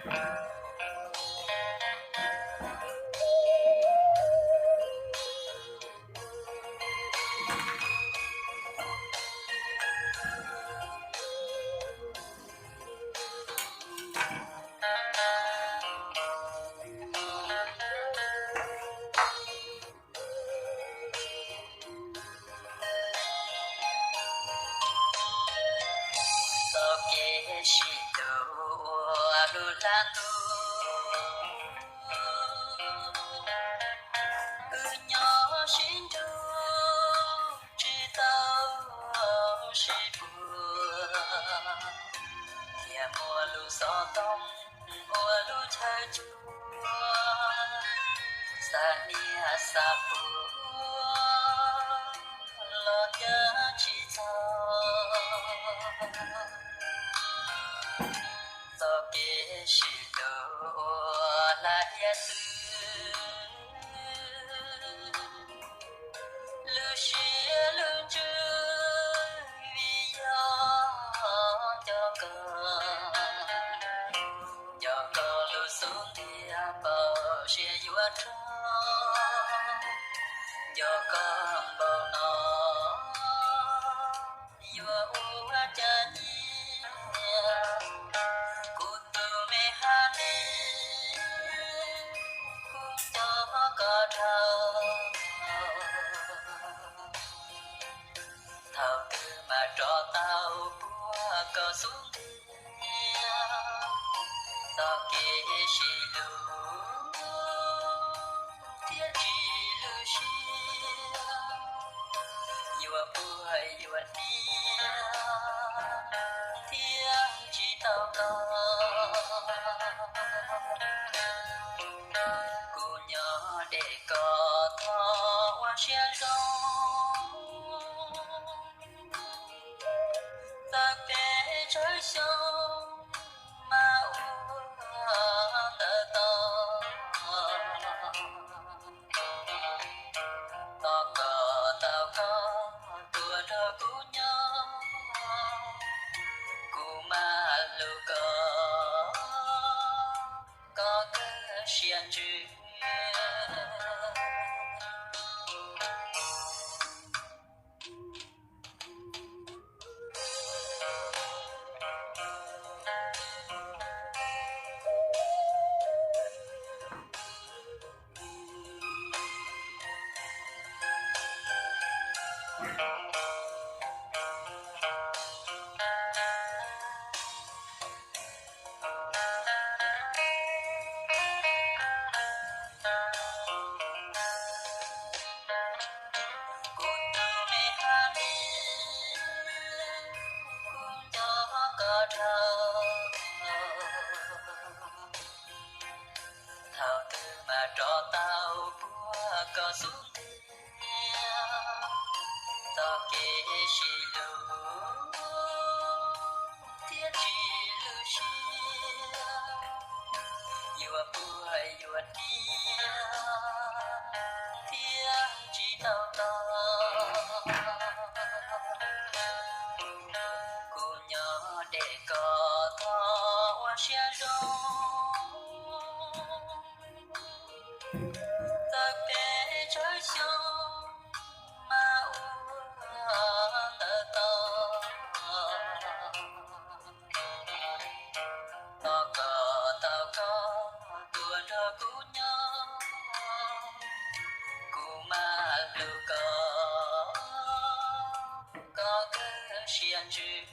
Txoj kev sib hlub ua lub hla ntuj, wb nyob sib nrug tsis tau sib puag, thiaj muaj lub xov tooj ua lub chaw cuag, xa niaj xa puag los ncav tsis txog. Txoj kev sib hlub ua hla hiav txwv, lub siab lub ntsws vim yog nco koj, nco koj lub xub ntiag npau siab yuav rog, nco koj npaum no yuav ua cas nyiam. Kuv tus me honey, kuv nco koj dhau, thaum twg mas rov tau puag koj xub ntiag. Txoj kev sib hlub thiab tsis lub siab, yuav puag yuav niam thiab tsis tau koj. Kuv nyob deb koj thov ua siab zoo, txawm peb tshawb xyoo mas ua ntawm toj. Tos kom tau koj tuaj nrog kuv nyob, kuv maj hlub koj, koj kawg siab ntsws. Kuv tus me honey, kuv nco koj dhau, thaum twg mas rov tau puag koj xub ntiag. Txoj kev sib hlub thiab tsis lub siab, yuav puag yuav niam thiab tsis tau tog. Kuv nyob deb koj thov ua siab zoo, txawm peb tshawb xyoo mas ua ntawm toj. Tos kom tau koj tuaj nrog kuv nyob, kuv maj hlub koj, koj kawg siab ntsws.